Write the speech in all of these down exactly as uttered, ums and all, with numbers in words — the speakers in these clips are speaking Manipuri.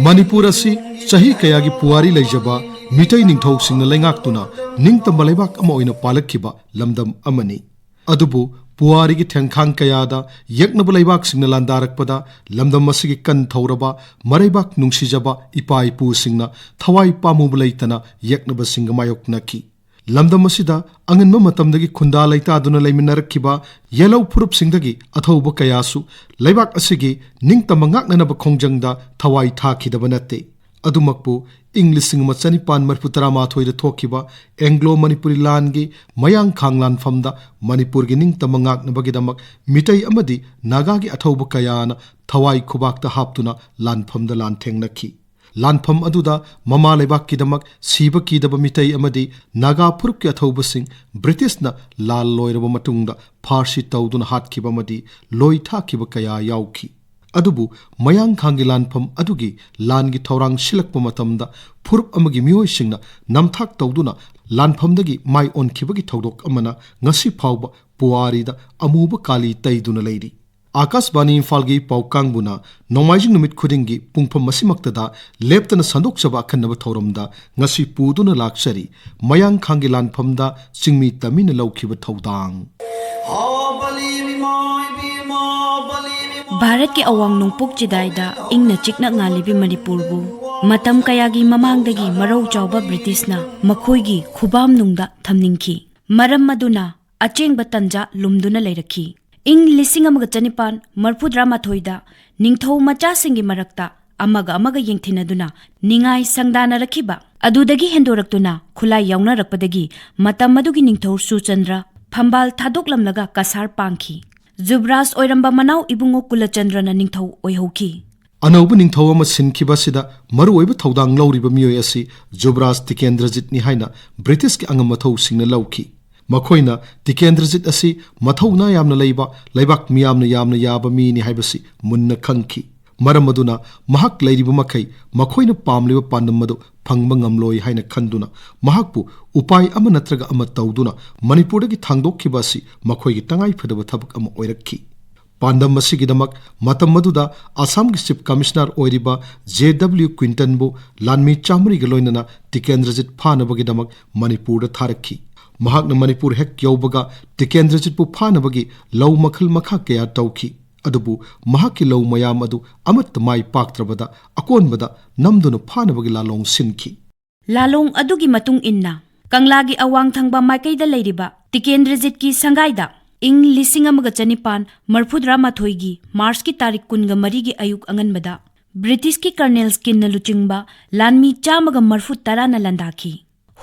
ꯃꯅꯤꯄꯨꯔ ꯑꯁꯤ ꯆꯍꯤ ꯀꯌꯥꯒꯤ ꯄꯨꯋꯥꯔꯤ ꯂꯩꯖꯕ ꯃꯤꯇꯩ ꯅꯤꯡꯊꯧꯁꯤꯡꯅ ꯂꯩꯉꯥꯛꯇꯨꯅ ꯅꯤꯡꯇꯝꯕ ꯂꯩꯕꯥꯛ ꯑꯃ ꯑꯣꯏꯅ ꯄꯥꯜꯂꯛꯈꯤꯕ ꯂꯝꯗꯝ ꯑꯃꯅꯤ꯫ ꯑꯗꯨꯕꯨ ꯄꯨꯋꯥꯔꯤꯒꯤ ꯊꯦꯡꯈꯥꯡ ꯀꯌꯥꯗ ꯌꯦꯛꯅꯕ ꯂꯩꯕꯥꯛꯁꯤꯡꯅ ꯂꯥꯟꯗꯥꯔꯛꯄꯗ ꯂꯝꯗꯝ ꯑꯁꯤꯒꯤ ꯀꯟ ꯊꯧꯔꯕ ꯃꯔꯩꯕꯥꯛ ꯅꯨꯡꯁꯤꯖꯕ ꯏꯄꯥ ꯏꯄꯨꯁꯤꯡꯅ ꯊꯋꯥꯏ ꯄꯥꯝꯃꯨꯕ ꯂꯩꯇꯅ ꯌꯦꯛꯅꯕꯁꯤꯡꯒ ꯃꯥꯌꯣꯛꯅꯈꯤ꯫ ꯂꯝꯗꯝ ꯑꯁꯤꯗ ꯑꯉꯟꯕ ꯃꯇꯝꯗꯒꯤ ꯈꯨꯟꯗꯥ ꯂꯩꯇꯥꯗꯨꯅ ꯂꯩꯃꯤꯟꯅꯔꯛꯈꯤꯕ ꯌꯦꯜꯍꯧ ꯐꯨꯔꯨꯞꯁꯤꯡꯗꯒꯤ ꯑꯊꯧꯕ ꯀꯌꯥꯁꯨ ꯂꯩꯕꯥꯛ ꯑꯁꯤꯒꯤ ꯅꯤꯡꯇꯝꯕ ꯉꯥꯛꯅꯅꯕ ꯈꯣꯡꯖꯪꯗ ꯊꯋꯥꯏ ꯊꯥꯈꯤꯗꯕ ꯅꯠꯇꯦ꯫ ꯑꯗꯨꯃꯛꯄꯨ ꯏꯪ ꯂꯤꯁꯤꯡ ꯑꯃ ꯆꯅꯤꯄꯥꯟ ꯃꯔꯤꯐꯨ ꯇꯔꯥꯃꯥꯊꯣꯏꯗ ꯊꯣꯛꯈꯤꯕ ꯑꯦꯡꯒ꯭ꯂꯣ ꯃꯅꯤꯄꯨꯔꯤ ꯂꯥꯟꯒꯤ ꯃꯌꯥꯡꯈꯥꯡ ꯂꯥꯟꯐꯝꯗ ꯃꯅꯤꯄꯨꯔꯒꯤ ꯅꯤꯡꯇꯝꯕ ꯉꯥꯛꯅꯕꯒꯤꯗꯃꯛ ꯃꯤꯇꯩ ꯑꯃꯗꯤ ꯅꯥꯒꯥꯒꯤ ꯑꯊꯧꯕ ꯀꯌꯥꯅ ꯊꯋꯥꯏ ꯈꯨꯕꯥꯛꯇ ꯍꯥꯞꯇꯨꯅ ꯂꯥꯟꯐꯝꯗ ꯂꯥꯟꯊꯦꯡꯅꯈꯤ꯫ ꯂꯥꯟꯐꯝ ꯑꯗꯨꯗ ꯃꯃꯥ ꯂꯩꯕꯥꯛꯀꯤꯗꯃꯛ ꯁꯤꯕ ꯀꯤꯗꯕ ꯃꯤꯇꯩ ꯑꯃꯗꯤ ꯅꯥꯒꯥ ꯐꯨꯔꯨꯞꯀꯤ ꯑꯊꯧꯕꯁꯤꯡ ꯕ꯭ꯔꯤꯇꯤꯁꯅ ꯂꯥꯜ ꯂꯣꯏꯔꯕ ꯃꯇꯨꯡꯗ ꯐꯥꯔꯁꯤ ꯇꯧꯗꯨꯅ ꯍꯥꯠꯈꯤꯕ ꯑꯃꯗꯤ ꯂꯣꯏ ꯊꯥꯈꯤꯕ ꯀꯌꯥ ꯌꯥꯎꯈꯤ꯫ ꯑꯗꯨꯕꯨ ꯃꯌꯥꯡꯈꯥꯡꯒꯤ ꯂꯥꯟꯐꯝ ꯑꯗꯨꯒꯤ ꯂꯥꯟꯒꯤ ꯊꯧꯔꯥꯡ ꯁꯤꯜꯂꯛꯄ ꯃꯇꯝꯗ ꯐꯨꯔꯨꯞ ꯑꯃꯒꯤ ꯃꯤꯑꯣꯏꯁꯤꯡꯅ ꯅꯝꯊꯥꯛ ꯇꯧꯗꯨꯅ ꯂꯥꯟꯐꯝꯗꯒꯤ ꯃꯥꯏ ꯑꯣꯟꯈꯤꯕꯒꯤ ꯊꯧꯗꯣꯛ ꯑꯃꯅ ꯉꯁꯤ ꯐꯥꯎꯕ ꯄꯨꯋꯥꯔꯤꯗ ꯑꯃꯨꯕ ꯀꯥꯂꯤ ꯇꯩꯗꯨꯅ ꯂꯩꯔꯤ꯫ ꯑꯥꯀꯥꯁꯕꯥꯅꯤ ꯏꯝꯐꯥꯜꯒꯤ ꯄꯥꯎ ꯀꯥꯡꯕꯨꯅ ꯅꯣꯡꯃꯥꯏꯖꯤꯡ ꯅꯨꯃꯤꯠ ꯈꯨꯗꯤꯡꯒꯤ ꯄꯨꯡꯐꯝ ꯑꯁꯤꯃꯛꯇꯗ ꯂꯦꯞꯇꯅ ꯁꯟꯗꯣꯛꯆꯕ ꯑꯈꯟꯅꯕ ꯊꯧꯔꯝꯗ ꯉꯁꯤ ꯄꯨꯗꯨꯅ ꯂꯥꯛꯆꯔꯤ꯫ ꯃꯌꯥꯡꯈꯥꯡꯒꯤ ꯂꯥꯟꯐꯝꯗ ꯆꯤꯡꯃꯤ ꯇꯝꯃꯤꯅ ꯂꯧꯈꯤꯕ ꯊꯧꯗꯥꯡ꯫ ꯚꯥꯔꯠꯀꯤ ꯑꯋꯥꯡ ꯅꯣꯡꯄꯣꯛ ꯆꯤꯗꯥꯏꯗ ꯏꯪꯅ ꯆꯤꯛꯅ ꯉꯥꯜꯂꯤꯕꯤ ꯃꯅꯤꯄꯨꯔꯕꯨ ꯃꯇꯝ ꯀꯌꯥꯒꯤ ꯃꯃꯥꯡꯗꯒꯤ ꯃꯔꯧ ꯆꯥꯎꯕ ꯕ꯭ꯔꯤꯇꯤꯁꯅ ꯃꯈꯣꯏꯒꯤ ꯈꯨꯕꯥꯝꯅꯨꯡꯗ ꯊꯝꯅꯤꯡꯈꯤ꯫ ꯃꯔꯝ ꯑꯗꯨꯅ ꯑꯆꯦꯡꯕ ꯇꯟꯖꯥ ꯂꯨꯝꯗꯨꯅ ꯂꯩꯔꯛꯈꯤ꯫ ꯏꯪ ꯂꯤꯁꯤꯡ ꯑꯃꯒ ꯆꯅꯤꯄꯥꯟ ꯃꯔꯤꯐꯨꯇꯔꯥꯃꯥꯊꯣꯏꯗ ꯅꯤꯡꯊꯧ ꯃꯆꯥꯁꯤꯡꯒꯤ ꯃꯔꯛꯇ ꯑꯃꯒ ꯑꯃꯒ ꯌꯦꯡꯊꯤꯅꯗꯨꯅ ꯅꯤꯡꯉꯥꯏ ꯁꯪꯗꯥꯅꯔꯛꯈꯤꯕ ꯑꯗꯨꯗꯒꯤ ꯍꯦꯟꯗꯣꯔꯛꯇꯨꯅ ꯈꯨꯠꯂꯥꯏ ꯌꯥꯎꯅꯔꯛꯄꯗꯒꯤ ꯃꯇꯝ ꯑꯗꯨꯒꯤ ꯅꯤꯡꯊꯧ ꯁꯨꯔꯆꯟꯗ꯭ꯔ ꯐꯝꯕꯥꯜ ꯊꯥꯗꯣꯛꯂꯝꯂꯒ ꯀꯁꯥꯔ ꯄꯥꯡꯈꯤ꯫ ꯖꯨꯕꯔꯥꯖ ꯑꯣꯏꯔꯝꯕ ꯃꯅꯥꯎ ꯏꯕꯨꯡꯉꯣ ꯀꯨꯂꯆꯟꯗ꯭ꯔꯅ ꯅꯤꯡꯊꯧ ꯑꯣꯏꯍꯧꯈꯤ꯫ ꯑꯅꯧꯕ ꯅꯤꯡꯊꯧ ꯑꯃ ꯁꯤꯟꯈꯤꯕ ꯑꯁꯤꯗ ꯃꯔꯨꯑꯣꯏꯕ ꯊꯧꯗꯥꯡ ꯂꯧꯔꯤꯕ ꯃꯤꯑꯣꯏ ꯑꯁꯤ ꯖꯨꯕꯔꯥꯖ ꯇꯤꯀꯦꯟꯗ꯭ꯔꯖꯤꯠꯅꯤ ꯍꯥꯏꯅ ꯕ꯭ꯔꯤꯇꯤꯁꯀꯤ ꯑꯉꯝ ꯃꯊꯧꯁꯤꯡꯅ ꯂꯧꯈꯤ꯫ ꯃꯈꯣꯏꯅ ꯇꯤꯀꯦꯟꯗ꯭ꯔꯖꯤꯠ ꯑꯁꯤ ꯃꯊꯧꯅꯥ ꯌꯥꯝꯅ ꯂꯩꯕ, ꯂꯩꯕꯥꯛ ꯃꯤꯌꯥꯝꯅ ꯌꯥꯝꯅ ꯌꯥꯕ ꯃꯤꯅꯤ ꯍꯥꯏꯕꯁꯤ ꯃꯨꯟꯅ ꯈꯪꯈꯤ꯫ ꯃꯔꯝ ꯑꯗꯨꯅ ꯃꯍꯥꯛ ꯂꯩꯔꯤꯕ ꯃꯈꯩ ꯃꯈꯣꯏꯅ ꯄꯥꯝꯂꯤꯕ ꯄꯥꯟꯗꯝ ꯑꯗꯨ ꯐꯪꯕ ꯉꯝꯂꯣꯏ ꯍꯥꯏꯅ ꯈꯟꯗꯨꯅ ꯃꯍꯥꯛꯄꯨ ꯎꯄꯥꯏ ꯑꯃ ꯅꯠꯇ꯭ꯔꯒ ꯑꯃ ꯇꯧꯗꯨꯅ ꯃꯅꯤꯄꯨꯔꯗꯒꯤ ꯊꯥꯡꯗꯣꯛꯈꯤꯕ ꯑꯁꯤ ꯃꯈꯣꯏꯒꯤ ꯇꯉꯥꯏꯐꯗꯕ ꯊꯕꯛ ꯑꯃ ꯑꯣꯏꯔꯛꯈꯤ꯫ ꯄꯥꯟꯗꯝ ꯑꯁꯤꯒꯤꯗꯃꯛ ꯃꯇꯝ ꯑꯗꯨꯗ ꯑꯁꯥꯝꯒꯤ ꯆꯤꯐ ꯀꯃꯤꯁꯅꯔ ꯑꯣꯏꯔꯤꯕ ꯖꯦ ꯗꯕ꯭ꯂꯤꯎ ꯀ꯭ꯋꯤꯟꯇꯟꯕꯨ ꯂꯥꯟꯃꯤ ꯆꯥꯃꯔꯤꯒ ꯂꯣꯏꯅꯅ ꯇꯤꯀꯦꯟꯗ꯭ꯔꯖꯤꯠ ꯐꯥꯅꯕꯒꯤꯗꯃꯛ ꯃꯅꯤꯄꯨꯔꯗ ꯊꯥꯔꯛꯈꯤ꯫ ꯃꯍꯥꯛꯅ ꯃꯅꯤꯄꯨꯔ ꯍꯦꯛ ꯌꯧꯕꯒ ꯇꯤꯀꯦꯟꯗ꯭ꯔꯖꯤꯠꯄꯨ ꯐꯥꯅꯕꯒꯤ ꯂꯧ ꯃꯈꯜ ꯃꯈꯥ ꯀꯌꯥ ꯇꯧꯈꯤ꯫ ꯑꯗꯨꯕꯨ ꯃꯍꯥꯛꯀꯤ ꯂꯧ ꯃꯌꯥꯝ ꯑꯗꯨ ꯑꯃꯠꯇ ꯃꯥꯏ ꯄꯥꯛꯇ꯭ꯔꯕꯗ ꯑꯀꯣꯟꯕꯗ ꯅꯝꯗꯨꯅ ꯐꯥꯅꯕꯒꯤ ꯂꯥꯂꯣꯡ ꯁꯤꯟꯈꯤ꯫ ꯂꯥꯂꯣꯡ ꯑꯗꯨꯒꯤ ꯃꯇꯨꯡ ꯏꯟꯅ ꯀꯪꯂꯥꯒꯤ ꯑꯋꯥꯡ ꯊꯪꯕ ꯃꯥꯏꯀꯩꯗ ꯂꯩꯔꯤꯕ ꯇꯤꯀꯦꯟꯗ꯭ꯔꯖꯤꯠꯀꯤ ꯁꯪꯒꯥꯏꯗ ꯏꯪ ꯂꯤꯁꯤꯡ ꯑꯃꯒ ꯆꯅꯤꯄꯥꯟ ꯃꯔꯐꯨꯇꯔꯥ ꯃꯥꯊꯣꯏꯒꯤ ꯃꯥꯔꯆꯀꯤ ꯇꯥꯔꯤꯛ ꯀꯨꯟꯒ ꯃꯔꯤꯒꯤ ꯑꯌꯨꯛ ꯑꯉꯟꯕꯗ ꯕ꯭ꯔꯤꯇꯤꯁꯀꯤ ꯀꯔꯅꯦꯜ ꯁ꯭ꯀꯤꯟꯅ ꯂꯨꯆꯤꯡꯕ ꯂꯥꯟꯃꯤ ꯆꯥꯝꯃꯒ ꯃꯔꯐꯨ ꯇꯔꯥꯅ ꯂꯥꯟꯗꯥꯈꯤ꯫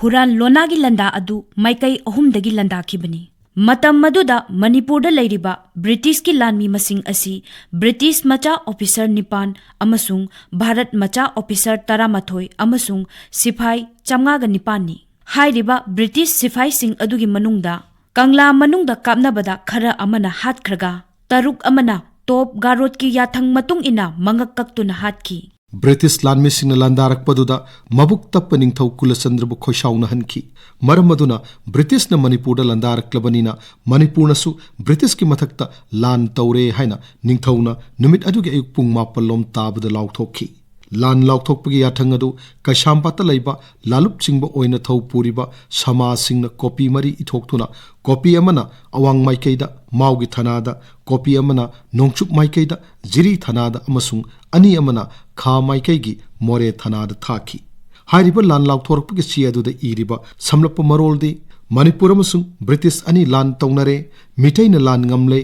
ꯍꯨꯔꯥꯟ ꯂꯣꯅꯥꯒꯤ ꯂꯥꯟꯗꯥ ꯑꯗꯨ ꯃꯥꯏꯀꯩ ꯑꯍꯨꯝꯗꯒꯤ ꯂꯥꯟꯗꯥꯈꯤꯕꯅꯤ꯫ ꯃꯇꯝ ꯑꯗꯨꯗ ꯃꯅꯤꯄꯨꯔꯗ ꯂꯩꯔꯤꯕ ꯕ꯭ꯔꯤꯇꯤꯁꯀꯤ ꯂꯥꯟꯃꯤ ꯃꯁꯤꯡ ꯑꯁꯤ ꯕ꯭ꯔꯤꯇꯤꯁ ꯃꯆꯥ ꯑꯣꯐꯤꯁꯔ ꯅꯤꯄꯥꯟ ꯑꯃꯁꯨꯡ ꯚꯥꯔꯠ ꯃꯆꯥ ꯑꯣꯐꯤꯁꯔ ꯇꯔꯥꯃꯥꯊꯣꯏ ꯑꯃꯁꯨꯡ ꯁꯤꯐꯥꯏ ꯆꯥꯝꯃꯉꯥꯒ ꯅꯤꯄꯥꯟꯅꯤ꯫ ꯍꯥꯏꯔꯤꯕ ꯕ꯭ꯔꯤꯇꯤꯁ ꯁꯤꯐꯥꯏꯁꯤꯡ ꯑꯗꯨꯒꯤ ꯃꯅꯨꯡꯗ ꯀꯪꯂꯥ ꯃꯅꯨꯡꯗ ꯀꯥꯞꯅꯕꯗ ꯈꯔ ꯑꯃꯅ ꯍꯥꯠꯈ꯭ꯔꯒ, ꯇꯔꯨꯛ ꯑꯃꯅ ꯇꯣꯞ ꯒꯥꯔꯣꯠꯀꯤ ꯌꯥꯊꯪ ꯃꯇꯨꯡ ꯏꯟꯅ ꯃꯉꯛ ꯀꯛꯇꯨꯅ ꯍꯥꯠꯈꯤ꯫ ꯕ꯭ꯔꯤꯇꯤꯁ ꯂꯥꯟꯃꯤꯁꯤꯡꯅ ꯂꯥꯟꯗꯥꯔꯛꯄꯗꯨꯗ ꯃꯕꯨꯛ ꯇꯞꯄ ꯅꯤꯡꯊꯧ ꯀꯨꯂꯆꯟꯗ꯭ꯔꯕꯨ ꯈꯣꯏꯁꯥꯎꯅꯍꯟꯈꯤ꯫ ꯃꯔꯝ ꯑꯗꯨꯅ ꯕ꯭ꯔꯤꯇꯤꯁꯅ ꯃꯅꯤꯄꯨꯔꯗ ꯂꯥꯟꯗꯥꯔꯛꯂꯕꯅꯤꯅ ꯃꯅꯤꯄꯨꯔꯅꯁꯨ ꯕ꯭ꯔꯤꯇꯤꯁꯀꯤ ꯃꯊꯛꯇ ꯂꯥꯟ ꯇꯧꯔꯦ ꯍꯥꯏꯅ ꯅꯤꯡꯊꯧꯅ ꯅꯨꯃꯤꯠ ꯑꯗꯨꯒꯤ ꯑꯌꯨꯛ ꯄꯨꯡ ꯃꯥꯄꯜ ꯂꯣꯝ ꯇꯥꯕꯗ ꯂꯥꯎꯊꯣꯛꯈꯤ꯫ ꯂꯥꯟ ꯂꯥꯎꯊꯣꯛꯄꯒꯤ ꯌꯥꯊꯪ ꯑꯗꯨ ꯀꯩꯁꯥꯝꯄꯥꯠꯇ ꯂꯩꯕ ꯂꯥꯂꯨꯞ ꯆꯤꯡꯕ ꯑꯣꯏꯅ ꯊꯧ ꯄꯨꯔꯤꯕ ꯁꯃꯥꯖꯁꯤꯡꯅ ꯀꯣꯄꯤ ꯃꯔꯤ ꯏꯊꯣꯛꯇꯨꯅ, ꯀꯣꯄꯤ ꯑꯃꯅ ꯑꯋꯥꯡ ꯃꯥꯏꯀꯩꯗ ꯃꯥꯎꯒꯤ ꯊꯅꯥꯗ, ꯀꯣꯄꯤ ꯑꯃꯅ ꯅꯣꯡꯆꯨꯞ ꯃꯥꯏꯀꯩꯗ ꯖꯤꯔꯤ ꯊꯅꯥꯗ ꯑꯃꯁꯨꯡ ꯑꯅꯤ ꯑꯃꯅ ꯈꯥ ꯃꯥꯏꯀꯩꯒꯤ ꯃꯣꯔꯦ ꯊꯅꯥꯗ ꯊꯥꯈꯤ꯫ ꯍꯥꯏꯔꯤꯕ ꯂꯥꯟ ꯂꯥꯎꯊꯣꯔꯛꯄꯒꯤ ꯆꯦ ꯑꯗꯨꯗ ꯏꯔꯤꯕ ꯁꯝꯂꯞꯄ ꯃꯔꯣꯜꯗꯤ, ꯃꯅꯤꯄꯨꯔ ꯑꯃꯁꯨꯡ ꯕ꯭ꯔꯤꯇꯤꯁ ꯑꯅꯤ ꯂꯥꯟ ꯇꯧꯅꯔꯦ, ꯃꯤꯇꯩꯅ ꯂꯥꯟ ꯉꯝꯂꯦ,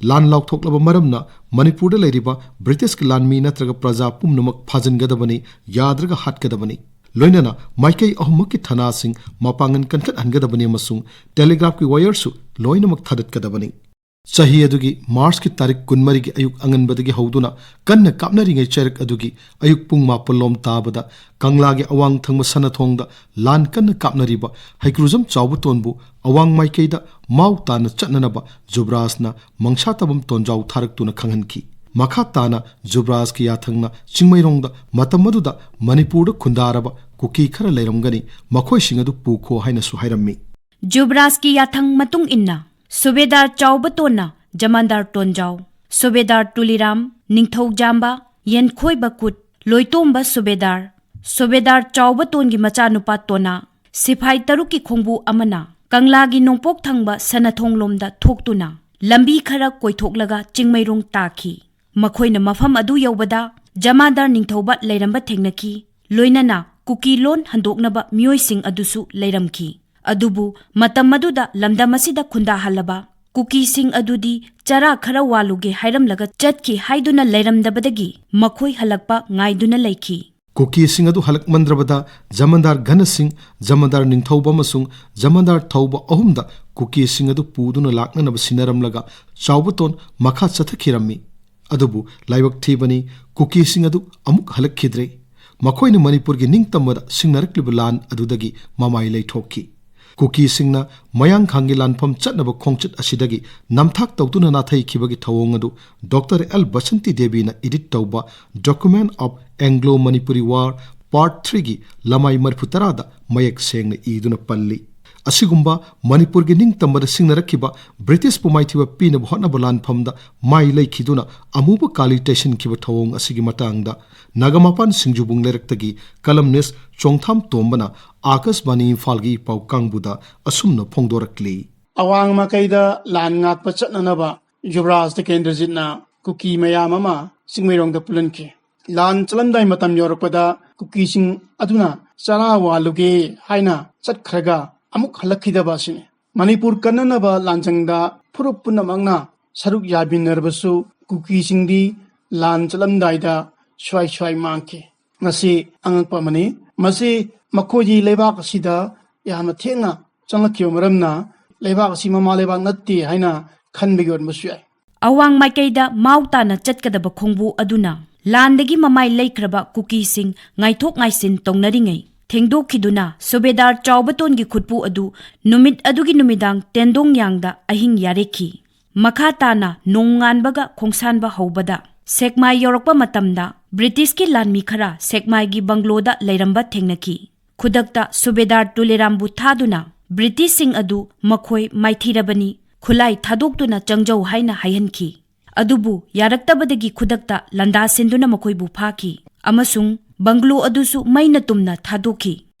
ꯂꯥꯟ ꯂꯥꯎꯊꯣꯛꯂꯕ ꯃꯔꯝꯅ ꯃꯅꯤꯄꯨꯔꯗ ꯂꯩꯔꯤꯕ ꯕ꯭ꯔꯤꯇꯤꯁꯀꯤ ꯂꯥꯟꯃꯤ ꯅꯠꯇ꯭ꯔꯒ ꯄ꯭ꯔꯖꯥ ꯄꯨꯝꯅꯃꯛ ꯐꯥꯖꯤꯟꯒꯗꯕꯅꯤ, ꯌꯥꯗ꯭ꯔꯒ ꯍꯥꯠꯀꯗꯕꯅꯤ꯫ ꯂꯣꯏꯅꯅ ꯃꯥꯏꯀꯩ ꯑꯍꯨꯝꯃꯛꯀꯤ ꯊꯅꯥꯁꯤꯡ ꯃꯄꯥꯡꯒꯜ ꯀꯟꯈꯠꯍꯟꯒꯗꯕꯅꯤ ꯑꯃꯁꯨꯡ ꯇꯦꯂꯤꯒ꯭ꯔꯥꯐꯀꯤ ꯋꯥꯌꯔꯁꯨ ꯂꯣꯏꯅꯃꯛ ꯊꯥꯗꯠꯀꯗꯕꯅꯤ꯫ ꯆꯍꯤ ꯑꯗꯨꯒꯤ ꯃꯥꯔꯆꯀꯤ ꯇꯥꯔꯤꯛ ꯀꯨꯟꯃꯔꯤꯒꯤ ꯑꯌꯨꯛ ꯑꯉꯟꯕꯗꯒꯤ ꯍꯧꯗꯨꯅ ꯀꯟꯅ ꯀꯥꯞꯅꯔꯤꯉꯩ ꯆꯩꯔꯛ ꯑꯗꯨꯒꯤ ꯑꯌꯨꯛ ꯄꯨꯡ ꯃꯥꯄꯜ ꯂꯣꯝ ꯇꯥꯕꯗ ꯀꯪꯂꯥꯒꯤ ꯑꯋꯥꯡ ꯊꯪꯕ ꯁꯅꯊꯣꯡꯗ ꯂꯥꯟ ꯀꯟꯅ ꯀꯥꯞꯅꯔꯤꯕ ꯍꯩꯀ꯭ꯔꯨꯖꯝ ꯆꯥꯎꯕꯇꯣꯟꯕꯨ ꯑꯋꯥꯡ ꯃꯥꯏꯀꯩꯗ ꯃꯥꯎ ꯇꯥꯅ ꯆꯠꯅꯅꯕ ꯖꯨꯕ꯭ꯔꯥꯖꯅ ꯃꯪꯁꯥꯇꯥꯕꯝ ꯇꯣꯟꯖꯥꯎ ꯊꯥꯔꯛꯇꯨꯅ ꯈꯪꯍꯟꯈꯤ꯫ ꯃꯈꯥ ꯇꯥꯅ ꯖꯨꯕ꯭ꯔꯥꯖꯀꯤ ꯌꯥꯊꯪꯅ ꯆꯤꯡꯃꯩꯔꯣꯡꯗ ꯃꯇꯝ ꯑꯗꯨꯗ ꯃꯅꯤꯄꯨꯔꯗ ꯈꯨꯟꯗꯥꯔꯕ ꯀꯨꯀꯤ ꯈꯔ ꯂꯩꯔꯝꯒꯅꯤ, ꯃꯈꯣꯏꯁꯤꯡ ꯑꯗꯨ ꯄꯨꯈꯣ ꯍꯥꯏꯅꯁꯨ ꯍꯥꯏꯔꯝꯃꯤ꯫ ꯖꯨꯕ꯭ꯔꯥꯖꯀꯤ ꯌꯥꯊꯪ ꯃꯇꯨꯡ ꯏꯟꯅ ꯁꯨꯕꯦꯗꯥꯔ ꯆꯥꯎꯕꯇꯣꯟꯅ ꯖꯃꯥꯟꯗꯥꯔ ꯇꯣꯟꯖꯥꯎ, ꯁꯨꯕꯦꯗꯥꯔ ꯇꯨꯂꯤꯔꯥꯝ, ꯅꯤꯡꯊꯧꯖꯥꯝꯕ, ꯌꯦꯟꯈꯣꯏꯕ ꯀꯨꯠ, ꯂꯣꯏꯇꯣꯝꯕ ꯁꯨꯕꯦꯗꯥꯔ, ꯁꯨꯕꯦꯗꯥꯔ ꯆꯥꯎꯕꯇꯣꯟꯒꯤ ꯃꯆꯥꯅꯨꯄꯥ ꯇꯣꯅꯥ, ꯁꯤꯐꯥꯏ ꯇꯔꯨꯛꯀꯤ ꯈꯣꯡꯕꯨ ꯑꯃꯅ ꯀꯪꯂꯥꯒꯤ ꯅꯣꯡꯄꯣꯛ ꯊꯪꯕ ꯁꯅꯊꯣꯡꯂꯣꯝꯗ ꯊꯣꯛꯇꯨꯅ ꯂꯝꯕꯤ ꯈꯔ ꯀꯣꯏꯊꯣꯛꯂꯒ ꯆꯤꯡꯃꯩꯔꯣꯡ ꯇꯥꯈꯤ꯫ ꯃꯈꯣꯏꯅ ꯃꯐꯝ ꯑꯗꯨ ꯌꯧꯕꯗ ꯖꯃꯥꯗꯥꯔ ꯅꯤꯡꯊꯧꯕ ꯂꯩꯔꯝꯕ ꯊꯦꯡꯅꯈꯤ꯫ ꯂꯣꯏꯅꯅ ꯀꯨꯀꯤ ꯂꯣꯟ ꯍꯟꯗꯣꯛꯅꯕ ꯃꯤꯑꯣꯏꯁꯤꯡ ꯑꯗꯨꯁꯨ ꯂꯩꯔꯝꯈꯤ꯫ ꯑꯗꯨꯕꯨ ꯃꯇꯝ ꯑꯗꯨꯗ ꯂꯝꯗꯝ ꯑꯁꯤꯗ ꯈꯨꯟꯗꯥꯍꯜꯂꯕ ꯀꯨꯀꯤꯁꯤꯡ ꯑꯗꯨꯗꯤ ꯆꯔꯥ ꯈꯔ ꯋꯥꯜꯂꯨꯒꯦ ꯍꯥꯏꯔꯝꯂꯒ ꯆꯠꯈꯤ ꯍꯥꯏꯗꯨꯅ ꯂꯩꯔꯝꯗꯕꯗꯒꯤ ꯃꯈꯣꯏ ꯍꯜꯂꯛꯄ ꯉꯥꯏꯗꯨꯅ ꯂꯩꯈꯤ꯫ ꯀꯨꯀꯤꯁꯤꯡ ꯑꯗꯨ ꯍꯜꯂꯛꯃꯟꯗ꯭ꯔꯕꯗ ꯖꯃꯥꯗꯥꯔ ꯘꯅ ꯁꯤꯡ, ꯖꯃꯥꯗꯥꯔ ꯅꯤꯡꯊꯧꯕ ꯑꯃꯁꯨꯡ ꯖꯃꯥꯗꯥꯔ ꯊꯧꯕ ꯑꯍꯨꯝꯗ ꯀꯨꯀꯤꯁꯤꯡ ꯑꯗꯨ ꯄꯨꯗꯨꯅ ꯂꯥꯛꯅꯅꯕ ꯁꯤꯟꯅꯔꯝꯂꯒ ꯆꯥꯎꯕꯇꯣꯟ ꯃꯈꯥ ꯆꯠꯊꯈꯤꯔꯝꯃꯤ꯫ ꯑꯗꯨꯕꯨ ꯂꯥꯏꯕꯛ ꯊꯤꯕꯅꯤ, ꯀꯨꯀꯤꯁꯤꯡ ꯑꯗꯨ ꯑꯃꯨꯛ ꯍꯜꯂꯛꯈꯤꯗ꯭ꯔꯦ꯫ ꯃꯈꯣꯏꯅ ꯃꯅꯤꯄꯨꯔꯒꯤ ꯅꯤꯡꯇꯝꯕꯗ ꯁꯤꯡꯅꯔꯛꯂꯤꯕ ꯂꯥꯟ ꯑꯗꯨꯗꯒꯤ ꯃꯃꯥꯏ ꯂꯩꯊꯣꯛꯈꯤ꯫ ꯀꯨꯀꯤꯁꯤꯡꯅ ꯃꯌꯥꯡꯈꯥꯡꯒꯤ ꯂꯥꯟꯐꯝ ꯆꯠꯅꯕ ꯈꯣꯡꯆꯠ ꯑꯁꯤꯗꯒꯤ ꯅꯝꯊꯥꯛ ꯇꯧꯗꯨꯅ ꯅꯥꯊꯩꯈꯤꯕꯒꯤ ꯊꯧꯑꯣꯡ ꯑꯗꯨ ꯗꯣꯛꯇꯔ ꯑꯦꯜ ꯕꯁꯟꯇꯤ ꯗꯦꯕꯤꯅ edit ꯇꯧꯕ Document of Anglo Manipuri War Part three ꯒꯤ ꯂꯃꯥꯏ ꯃꯔꯤꯐꯨ ꯇꯔꯥꯗ ꯃꯌꯦꯛ ꯁꯦꯡꯅ ꯏꯗꯨꯅ ꯄꯜꯂꯤ꯫ ꯑꯁꯤꯒꯨꯝꯕ ꯃꯅꯤꯄꯨꯔꯒꯤ ꯅꯤꯡꯇꯝꯕꯗ ꯁꯤꯡꯅꯔꯛꯈꯤꯕ ꯕ꯭ꯔꯤꯇꯤꯁꯄꯨ ꯃꯥꯏꯊꯤꯕ ꯄꯤꯅꯕ ꯍꯣꯠꯅꯕ ꯂꯥꯟꯐꯝꯗ ꯃꯥꯏ ꯂꯩꯈꯤꯗꯨꯅ ꯑꯃꯨꯕ ꯀꯥꯂꯤ ꯇꯩꯁꯤꯟꯈꯤꯕ ꯊꯧꯑꯣꯡ ꯑꯁꯤꯒꯤ ꯃꯇꯥꯡꯗ ꯅꯥꯒꯥꯃꯄꯥꯟ ꯁꯤꯡꯖꯨꯕꯨꯡ ꯂꯩꯔꯛꯇꯒꯤ columnist ꯆꯣꯡꯊꯥꯝ ꯇꯣꯝꯕꯅ ꯑꯥꯀꯥꯁꯕꯥꯅꯤ ꯏꯝꯐꯥꯜꯒꯤ ꯄꯥꯎ ꯀꯥꯡꯕꯨꯗ ꯑꯁꯨꯝꯅ ꯐꯣꯡꯗꯣꯔꯛꯂꯤ꯫ ꯑꯋꯥꯡ ꯃꯥꯏꯀꯩꯗ ꯂꯥꯟ ꯉꯥꯛꯄ ꯆꯠꯅꯅꯕ ꯌꯨꯕꯔꯥꯖ ꯇꯤꯀꯦꯟꯗ꯭ꯔꯖꯤꯠꯅ ꯀꯨꯀꯤ ꯃꯌꯥꯝ ꯑꯃ ꯆꯤꯡꯃꯩꯔꯣꯡꯗ ꯄꯨꯜꯍꯟꯈꯤ꯫ ꯂꯥꯟ ꯆꯠꯂꯝꯗꯥꯏ ꯃꯇꯝ ꯌꯧꯔꯛꯄꯗ ꯀꯨꯀꯤꯁꯤꯡ ꯑꯗꯨꯅ ꯆꯔꯥ ꯋꯥꯜꯂꯨꯒꯦ ꯍꯥꯏꯅ ꯆꯠꯈ꯭ꯔꯒ ꯑꯃꯨꯛ ꯍꯜꯂꯛꯈꯤꯗꯕ ꯑꯁꯤꯅꯤ꯫ ꯃꯅꯤꯄꯨꯔ ꯀꯟꯅꯅꯕ ꯂꯥꯟꯖꯪꯗ ꯐꯨꯔꯨꯞ ꯄꯨꯝꯅꯃꯛꯅ ꯁꯔꯨꯛ ꯌꯥꯕꯤꯟꯅꯔꯕꯁꯨ ꯀꯨꯀꯤꯁꯤꯡꯗꯤ ꯂꯥꯟ ꯆꯠꯂꯝꯗꯥꯏꯗ ꯁ꯭ꯋꯥꯏ ꯁ꯭ꯋꯥꯏ ꯃꯥꯡꯈꯤ꯫ ꯃꯁꯤ ꯑꯉꯛꯄ ꯑꯃꯅꯤ꯫ ꯃꯁꯤ ꯃꯈꯣꯏꯒꯤ ꯂꯩꯕꯥꯛ ꯑꯁꯤꯗ ꯌꯥꯝꯅ ꯊꯦꯡꯅ ꯆꯪꯂꯛꯈꯤꯕ ꯃꯔꯝꯅ ꯂꯩꯕꯥꯛ ꯑꯁꯤ ꯃꯃꯥ ꯂꯩꯕꯥꯛ ꯅꯠꯇꯦ ꯍꯥꯏꯅ ꯈꯟꯕꯒꯤ ꯑꯣꯏꯔꯝꯕꯁꯨ ꯌꯥꯏ꯫ ꯑꯋꯥꯡ ꯃꯥꯏꯀꯩꯗ ꯃꯥꯎ ꯇꯥꯅ ꯆꯠꯀꯗꯕ ꯈꯣꯡꯕꯨ ꯑꯗꯨꯅ ꯂꯥꯟꯗꯒꯤ ꯃꯃꯥꯏ ꯂꯩꯈ꯭ꯔꯕ ꯀꯨꯀꯤꯁꯤꯡ ꯉꯥꯏꯊꯣꯛ ꯉꯥꯏꯁꯤꯟ ꯇꯧꯅꯔꯤꯉꯩ ꯊꯦꯡꯗꯣꯛꯈꯤꯗꯨꯅ ꯁꯨꯕꯦꯗꯥꯔ ꯆꯥꯎꯕꯇꯣꯟꯒꯤ ꯈꯨꯠꯄꯨ ꯑꯗꯨ ꯅꯨꯃꯤꯠ ꯑꯗꯨꯒꯤ ꯅꯨꯃꯤꯗꯥꯡ ꯇꯦꯟꯗꯣꯡ ꯌꯥꯡꯗ ꯑꯍꯤꯡ ꯌꯥꯔꯦꯛꯈꯤ꯫ ꯃꯈꯥ ꯇꯥꯅ ꯅꯣꯡꯉꯥꯟꯕꯒ ꯈꯣꯡꯁꯥꯟꯕ ꯍꯧꯕꯗ ꯁꯦꯛꯃꯥꯏ ꯌꯧꯔꯛꯄ ꯃꯇꯝꯗ ꯕ꯭ꯔꯤꯇꯤꯁꯀꯤ ꯂꯥꯟꯃꯤ ꯈꯔ ꯁꯦꯛꯃꯥꯏꯒꯤ ꯕꯪꯒ꯭ꯂꯣꯗ ꯂꯩꯔꯝꯕ ꯊꯦꯡꯅꯈꯤ꯫ ꯈꯨꯗꯛꯇ ꯁꯨꯕꯦꯗꯥꯔ ꯇꯨꯂꯦꯔꯥꯝꯕꯨ ꯊꯥꯗꯨꯅ ꯕ꯭ꯔꯤꯇꯤꯁꯁꯤꯡ ꯑꯗꯨ ꯃꯈꯣꯏ ꯃꯥꯏꯊꯤꯔꯕꯅꯤ, ꯈꯨꯠꯂꯥꯏ ꯊꯥꯗꯣꯛꯇꯨꯅ ꯆꯪꯖꯧ ꯍꯥꯏꯅ ꯍꯥꯏꯍꯟꯈꯤ꯫ ꯑꯗꯨꯕꯨ ꯌꯥꯔꯛꯇꯕꯗꯒꯤ ꯈꯨꯗꯛꯇ ꯂꯥꯟꯗꯥꯁꯤꯟꯗꯨꯅ ꯃꯈꯣꯏꯕꯨ ꯐꯥꯈꯤ ꯑꯃꯁꯨꯡ ꯕꯪꯒ꯭ꯂꯣ ꯑꯗꯨꯁꯨ ꯃꯩꯅ ꯇꯨꯝꯅ ꯊꯥꯗꯣꯛꯈꯤ꯫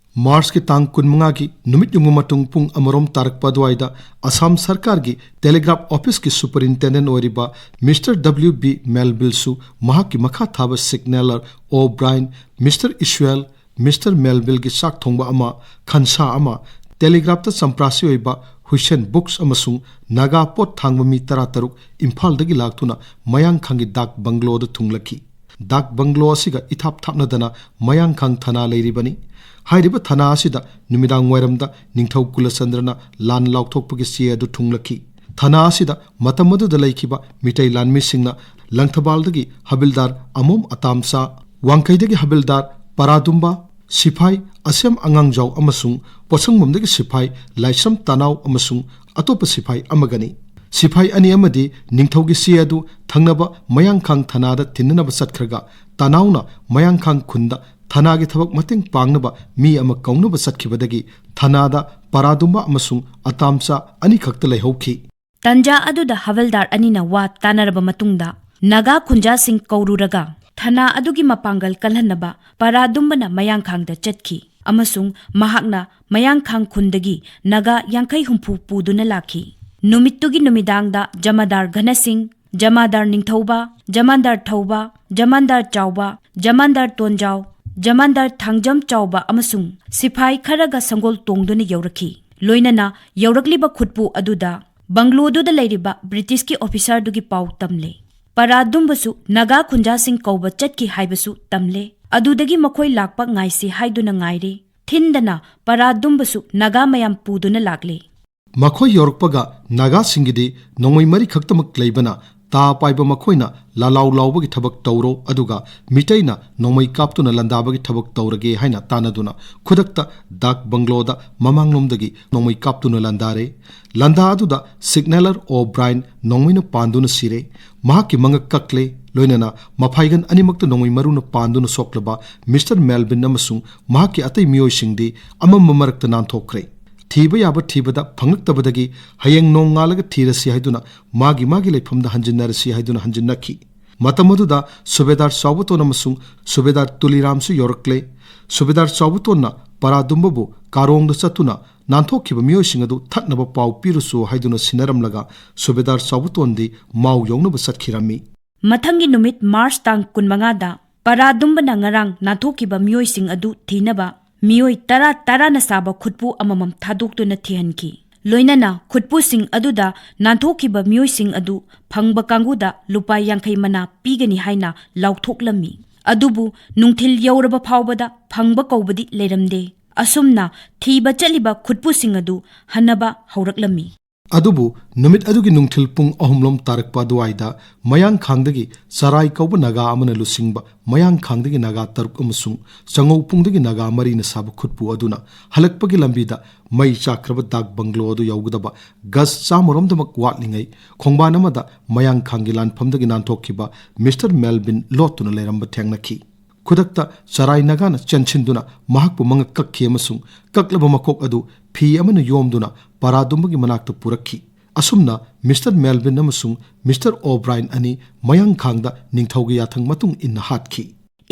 ꯃꯥꯔꯆꯀꯤ ꯇꯥꯡ ꯀꯨꯟꯃꯉꯥꯒꯤ ꯅꯨꯃꯤꯠ ꯌꯨꯡꯕ ꯃꯇꯨꯡ ꯄꯨꯡ ꯑꯃꯔꯣꯝ ꯇꯥꯔꯛꯄ ꯑꯗꯨꯋꯥꯏꯗ ꯑꯁꯥꯝ ꯁꯔꯀꯥꯔꯒꯤ ꯇꯦꯂꯤꯒ꯭ꯔꯥꯐ ꯑꯣꯐꯤꯁꯀꯤ ꯁꯨꯄꯔꯤꯟꯇꯦꯟꯗꯦꯟ ꯑꯣꯏꯔꯤꯕ ꯃꯤꯁꯇꯔ ꯗꯕ꯭ꯂꯤꯎ ꯕꯤ ꯃꯦꯜꯚꯤꯜꯁꯨ ꯃꯍꯥꯛꯀꯤ ꯃꯈꯥ ꯊꯥꯕ ꯁꯤꯒꯅꯦꯂꯔ ꯑꯣ ꯕ꯭ꯔꯥꯏꯟ, ꯃꯤꯁꯇꯔ ꯏꯁꯨꯑꯦꯜ, ꯃꯤꯁꯇꯔ ꯃꯦꯜꯚꯤꯜꯒꯤ ꯆꯥꯛ ꯊꯣꯡꯕ ꯑꯃ, ꯈꯟꯁꯥ ꯑꯃ, ꯇꯦꯂꯤꯒ꯭ꯔꯥꯐꯇ ꯆꯝꯄ꯭ꯔꯥꯁꯤ ꯑꯣꯏꯕ ꯍꯨꯏꯁꯦꯟ ꯕꯨꯛꯁ ꯑꯃꯁꯨꯡ ꯅꯥꯒꯥ ꯄꯣꯠ ꯊꯥꯡꯕ ꯃꯤ ꯇꯔꯥꯇꯔꯨꯛ ꯏꯝꯐꯥꯜꯗꯒꯤ ꯂꯥꯛꯇꯨꯅ ꯃꯌꯥꯡꯈꯥꯡꯒꯤ ꯗꯥꯛ ꯕꯪꯒ꯭ꯂꯣꯗ ꯊꯨꯡꯂꯛꯈꯤ꯫ ꯗꯥꯛ ꯕꯪꯒ꯭ꯂꯣ ꯑꯁꯤꯒ ꯏꯊꯥꯞ ꯊꯥꯞꯅꯗꯅ ꯃꯌꯥꯡꯈꯥꯡ ꯊꯅꯥ ꯂꯩꯔꯤꯕꯅꯤ꯫ ꯍꯥꯏꯔꯤꯕ ꯊꯅꯥ ꯑꯁꯤꯗ ꯅꯨꯃꯤꯗꯥꯡ ꯋꯥꯏꯔꯝꯗ ꯅꯤꯡꯊꯧ ꯀꯨꯂꯆꯟꯗ꯭ꯔꯅ ꯂꯥꯟ ꯂꯥꯎꯊꯣꯛꯄꯒꯤ ꯆꯦ ꯑꯗꯨ ꯊꯨꯡꯂꯛꯈꯤ꯫ ꯊꯅꯥ ꯑꯁꯤꯗ ꯃꯇꯝ ꯑꯗꯨꯗ ꯂꯩꯈꯤꯕ ꯃꯤꯇꯩ ꯂꯥꯟꯃꯤꯁꯤꯡꯅ ꯂꯪꯊꯕꯥꯜꯗꯒꯤ ꯍꯕꯤꯜꯗꯥꯔ ꯑꯃꯣꯝ ꯑꯇꯥꯝꯆꯥ, ꯋꯥꯡꯈꯩꯗꯒꯤ ꯍꯕꯤꯜꯗꯥꯔ ꯄꯔꯥꯗꯨꯝꯕ, ꯁꯤꯐꯥꯏ ꯑꯁꯦꯝ ꯑꯉꯥꯡꯖꯥꯎ ꯑꯃꯁꯨꯡ ꯄꯣꯠꯁꯪꯕꯝꯗꯒꯤ ꯁꯤꯐꯥꯏ ꯂꯥꯏꯁ꯭ꯔꯝ ꯇꯅꯥꯎ ꯑꯃꯁꯨꯡ ꯑꯇꯣꯞꯄ ꯁꯤꯐꯥꯏ ꯑꯃꯒꯅꯤ꯫ ꯁꯤꯐꯥꯏ ꯑꯅꯤ ꯑꯃꯗꯤ ꯅꯤꯡꯊꯧꯒꯤ ꯆꯦ ꯑꯗꯨ ꯊꯪꯅꯕ ꯃꯌꯥꯡꯈꯥꯡ ꯊꯅꯥꯗ ꯊꯤꯟꯅꯅꯕ ꯆꯠꯈ꯭ꯔꯒ, ꯇꯅꯥꯎꯅ ꯃꯌꯥꯡꯈꯥꯡ ꯈꯨꯟꯗ ꯊꯅꯥꯒꯤ ꯊꯕꯛ ꯃꯇꯦꯡ ꯄꯥꯡꯅꯕ ꯃꯤ ꯑꯃ ꯀꯧꯅꯕ ꯆꯠꯈꯤꯕꯗꯒꯤ ꯊꯅꯥꯗ ꯄꯔꯥꯗꯨꯝꯕ ꯑꯃꯁꯨꯡ ꯑꯇꯥꯝꯆꯥ ꯑꯅꯤꯈꯛꯇ ꯂꯩꯍꯧꯈꯤ꯫ ꯇꯟꯖꯥ ꯑꯗꯨꯗ ꯍꯕꯜꯗꯥꯔ ꯑꯅꯤꯅ ꯋꯥ ꯇꯥꯅꯔꯕ ꯃꯇꯨꯡꯗ ꯅꯥꯒꯥ ꯈꯨꯟꯖꯥꯁꯤꯡ ꯀꯧꯔꯨꯔꯒ ꯊꯅꯥ ꯑꯗꯨꯒꯤ ꯃꯄꯥꯡꯒꯜ ꯀꯜꯍꯟꯅꯕ ꯄꯔꯥꯗꯨꯝꯕꯅ ꯃꯌꯥꯡꯈꯥꯡꯗ ꯆꯠꯈꯤ ꯑꯃꯁꯨꯡ ꯃꯍꯥꯛꯅ ꯃꯌꯥꯡꯈꯥꯡ ꯈꯨꯟꯗꯒꯤ ꯅꯥꯒꯥ ꯌꯥꯡꯈꯩ ꯍꯨꯝꯐꯨ ꯄꯨꯗꯨꯅ ꯂꯥꯛꯈꯤ꯫ ꯅꯨꯃꯤꯠꯇꯨꯒꯤ ꯅꯨꯃꯤꯗꯥꯡꯗ ꯖꯃꯥꯗꯥꯔ ꯘꯅꯁꯤꯡ, ꯖꯃꯥꯗꯥꯔ ꯅꯤꯡꯊꯧꯕ, ꯖꯃꯥꯟꯗꯥꯔ ꯊꯧꯕ, ꯖꯃꯥꯟꯗꯥꯔ ꯆꯥꯎꯕ, ꯖꯃꯥꯟꯗꯥꯔ ꯇꯣꯟꯖꯥꯎ, ꯖꯃꯥꯟꯗꯥꯔ ꯊꯥꯡꯖꯝ ꯆꯥꯎꯕ ꯑꯃꯁꯨꯡ ꯁꯤꯐꯥꯏ ꯈꯔꯒ ꯁꯪꯒꯣꯜ ꯇꯣꯡꯗꯨꯅ ꯌꯧꯔꯛꯈꯤ꯫ ꯂꯣꯏꯅꯅ ꯌꯧꯔꯛꯂꯤꯕ ꯈꯨꯠꯄꯨ ꯑꯗꯨꯗ ꯕꯪꯒ꯭ꯂꯣꯗꯨꯗ ꯂꯩꯔꯤꯕ ꯕ꯭ꯔꯤꯇꯤꯁꯀꯤ ꯑꯣꯐꯤꯁꯥꯔꯗꯨꯒꯤ ꯄꯥꯎ ꯇꯝꯂꯦ꯫ ꯄꯔꯥꯗꯨꯝꯕꯁꯨ ꯅꯥꯒꯥ ꯈꯨꯟꯖꯥꯁꯤꯡ ꯀꯧꯕ ꯆꯠꯈꯤ ꯍꯥꯏꯕꯁꯨ ꯇꯝꯂꯦ꯫ ꯑꯗꯨꯗꯒꯤ ꯃꯈꯣꯏ ꯂꯥꯛꯄ ꯉꯥꯏꯁꯤ ꯍꯥꯏꯗꯨꯅ ꯉꯥꯏꯔꯦ꯫ ꯊꯤꯟꯗꯅ ꯄꯔꯥꯗꯨꯝꯕꯁꯨ ꯅꯥꯒꯥ ꯃꯌꯥꯝ ꯄꯨꯗꯨꯅ ꯂꯥꯛꯂꯦ꯫ ꯃꯈꯣꯏ ꯌꯧꯔꯛꯄꯒ ꯅꯥꯒꯥꯁꯤꯡꯒꯤꯗꯤ ꯅꯣꯡꯃꯩ ꯃꯔꯤ ꯈꯛꯇꯃꯛ ꯂꯩꯕꯅ ꯇꯥ ꯄꯥꯏꯕ ꯃꯈꯣꯏꯅ ꯂꯥꯂꯥꯎ ꯂꯥꯎꯕꯒꯤ ꯊꯕꯛ ꯇꯧꯔꯣ, ꯑꯗꯨꯒ ꯃꯤꯇꯩꯅ ꯅꯣꯡꯃꯩ ꯀꯥꯞꯇꯨꯅ ꯂꯥꯟꯗꯥꯕꯒꯤ ꯊꯕꯛ ꯇꯧꯔꯒꯦ ꯍꯥꯏꯅ ꯇꯥꯟꯅꯗꯨꯅ ꯈꯨꯗꯛꯇ ꯗꯥꯛ ꯕꯪꯒ꯭ꯂꯣꯗ ꯃꯃꯥꯡꯂꯣꯝꯗꯒꯤ ꯅꯣꯡꯃꯩ ꯀꯥꯞꯇꯨꯅ ꯂꯥꯟꯗꯥꯔꯦ꯫ ꯂꯥꯟꯗꯥ ꯑꯗꯨꯗ ꯁꯤꯒꯅꯦꯂꯔ ꯑꯣ ꯕ꯭ꯔꯥꯏꯟ ꯅꯣꯡꯃꯩꯅ ꯄꯥꯟꯗꯨꯅ ꯁꯤꯔꯦ꯫ ꯃꯍꯥꯛꯀꯤ ꯃꯉꯛ ꯀꯛꯂꯦ, ꯂꯣꯏꯅꯅ ꯃꯐꯥꯏꯒꯟ ꯑꯅꯤꯃꯛꯇ ꯅꯣꯡꯃꯩ ꯃꯔꯨꯅ ꯄꯥꯟꯗꯨꯅ ꯁꯣꯛꯂꯕ ꯃꯤꯁꯇꯔ ꯃꯦꯜꯚꯤꯟ ꯑꯃꯁꯨꯡ ꯃꯍꯥꯛꯀꯤ ꯑꯇꯩ ꯃꯤꯑꯣꯏꯁꯤꯡꯗꯤ ꯑꯃꯝꯕ ꯃꯔꯛꯇ ꯅꯥꯟꯊꯣꯛꯈ꯭ꯔꯦ꯫ ꯊꯤꯕ ꯌꯥꯕ ꯊꯤꯕꯗ ꯐꯪꯂꯛꯇꯕꯗꯒꯤ ꯍꯌꯦꯡ ꯅꯣꯡꯉꯥꯜꯂꯒ ꯊꯤꯔꯁꯤ ꯍꯥꯏꯗꯨꯅ ꯃꯥꯒꯤ ꯃꯥꯒꯤ ꯂꯩꯐꯝꯗ ꯍꯟꯖꯤꯟꯅꯔꯁꯤ ꯍꯥꯏꯗꯨꯅ ꯍꯟꯖꯤꯟꯅꯈꯤ꯫ ꯃꯇꯝ ꯑꯗꯨꯗ ꯁꯨꯕꯦꯗꯥꯔ ꯆꯥꯎꯕꯇꯣꯟ ꯑꯃꯁꯨꯡ ꯁꯨꯕꯦꯗꯥꯔ ꯇꯨꯂꯤꯔꯥꯝꯁꯨ ꯌꯧꯔꯛꯂꯦ꯫ ꯁꯨꯕꯦꯗꯥꯔ ꯆꯥꯎꯕꯇꯣꯟꯅ ꯄꯔꯥꯗꯨꯝꯕꯕꯨ ꯀꯥꯔꯣꯡꯗ ꯆꯠꯇꯨꯅ ꯅꯥꯟꯊꯣꯛꯈꯤꯕ ꯃꯤꯑꯣꯏꯁꯤꯡ ꯑꯗꯨ ꯊꯛꯅꯕ ꯄꯥꯎ ꯄꯤꯔꯨꯆꯣ ꯍꯥꯏꯗꯨꯅ ꯁꯤꯟꯅꯔꯝꯂꯒ ꯁꯨꯕꯦꯗꯥꯔ ꯆꯥꯎꯕꯇꯣꯟꯗꯤ ꯃꯥꯎ ꯌꯧꯅꯕ ꯆꯠꯈꯤꯔꯝꯃꯤ꯫ ꯃꯊꯪꯒꯤ ꯅꯨꯃꯤꯠ ꯃꯥꯔꯆ ꯇꯥꯡ ꯀꯨꯟꯃꯉꯥꯗ ꯄꯔꯥꯗꯨꯝꯕꯅ ꯉꯔꯥꯡ ꯅꯥꯟꯊꯣꯛꯈꯤꯕ ꯃꯤꯑꯣꯏꯁꯤꯡ ꯑꯗꯨ ꯊꯤꯅꯕ ꯃꯤꯑꯣꯏ ꯇꯔꯥ ꯇꯔꯥꯅ ꯁꯥꯕ ꯈꯨꯠꯄꯨ ꯑꯃꯃꯝ ꯊꯥꯗꯣꯛꯇꯨꯅ ꯊꯤꯍꯟꯈꯤ꯫ ꯂꯣꯏꯅꯅ ꯈꯨꯠꯄꯨꯁꯤꯡ ꯑꯗꯨꯗ ꯅꯥꯟꯊꯣꯛꯈꯤꯕ ꯃꯤꯑꯣꯏꯁꯤꯡ ꯑꯗꯨ ꯐꯪꯕ ꯀꯥꯡꯕꯨꯗ ꯂꯨꯄꯥ ꯌꯥꯡꯈꯩ ꯃꯅꯥ ꯄꯤꯒꯅꯤ ꯍꯥꯏꯅ ꯂꯥꯎꯊꯣꯛꯂꯝꯃꯤ꯫ ꯑꯗꯨꯕꯨ ꯅꯨꯡꯊꯤꯜ ꯌꯧꯔꯕ ꯐꯥꯎꯕꯗ ꯐꯪꯕ ꯀꯧꯕꯗꯤ ꯂꯩꯔꯝꯗꯦ꯫ ꯑꯁꯨꯝꯅ ꯊꯤꯕ ꯆꯠꯂꯤꯕ ꯈꯨꯠꯄꯨꯁꯤꯡ ꯑꯗꯨ ꯍꯟꯅꯕ ꯍꯧꯔꯛꯂꯝꯃꯤ꯫ ꯑꯗꯨꯕꯨ ꯅꯨꯃꯤꯠ ꯑꯗꯨꯒꯤ ꯅꯨꯡꯊꯤꯜ ꯄꯨꯡ ꯑꯍꯨꯝꯂꯣꯝ ꯇꯥꯔꯛꯄ ꯑꯗꯨꯋꯥꯏꯗ ꯃꯌꯥꯡꯈꯥꯡꯗꯒꯤ ꯆꯔꯥꯏ ꯀꯧꯕ ꯅꯥꯒꯥ ꯑꯃꯅ ꯂꯨꯆꯤꯡꯕ ꯃꯌꯥꯡꯈꯥꯡꯗꯒꯤ ꯅꯥꯒꯥ ꯇꯔꯨꯛ ꯑꯃꯁꯨꯡ ꯆꯉꯧꯄꯨꯡꯗꯒꯤ ꯅꯥꯒꯥ ꯃꯔꯤꯅ ꯁꯥꯕ ꯈꯨꯠꯄꯨ ꯑꯗꯨꯅ ꯍꯜꯂꯛꯄꯒꯤ ꯂꯝꯕꯤꯗ ꯃꯩ ꯆꯥꯛꯈ꯭ꯔꯕ ꯗꯥꯛ ꯕꯪꯒ꯭ꯂꯣ ꯑꯗꯨ ꯌꯧꯒꯗꯕ ꯒꯖ ꯆꯥꯝꯃꯔꯣꯝꯗꯃꯛ ꯋꯥꯠꯂꯤꯉꯩ ꯈꯣꯡꯕꯥꯟ ꯑꯃꯗ ꯃꯌꯥꯡꯈꯥꯡꯒꯤ ꯂꯥꯟꯐꯝꯗꯒꯤ ꯅꯥꯟꯊꯣꯛꯈꯤꯕ ꯃꯤꯁꯇꯔ ꯃꯦꯜꯕꯤꯟ ꯂꯣꯠꯇꯨꯅ ꯂꯩꯔꯝꯕ ꯊꯦꯡꯅꯈꯤ꯫ ꯈꯨꯗꯛꯇ ꯆꯔꯥꯏ ꯅꯥꯒꯥꯅ ꯆꯦꯟꯁꯤꯟꯗꯨꯅ ꯃꯍꯥꯛꯄꯨ ꯃꯉꯛ ꯀꯛꯈꯤ ꯑꯃꯁꯨꯡ ꯀꯛꯂꯕ ꯃꯀꯣꯛ ꯑꯗꯨ ꯐꯤ ꯑꯃꯅ ꯌꯣꯝꯗꯨꯅ ꯄꯔꯥꯗꯨꯝꯕꯒꯤ ꯃꯅꯥꯛꯇ ꯄꯨꯔꯛꯈꯤ꯫ ꯑꯁꯨꯝꯅ ꯃꯤꯁꯇꯔ ꯃꯦꯜꯕꯤꯟ ꯑꯃꯁꯨꯡ ꯃꯤꯁꯇꯔ ꯑꯣꯕ꯭ꯔꯥꯏꯟ ꯑꯅꯤ ꯃꯌꯥꯡꯈꯥꯡꯗ ꯅꯤꯡꯊꯧꯒꯤ ꯌꯥꯊꯪ ꯃꯇꯨꯡ ꯏꯟꯅ ꯍꯥꯠꯈꯤ꯫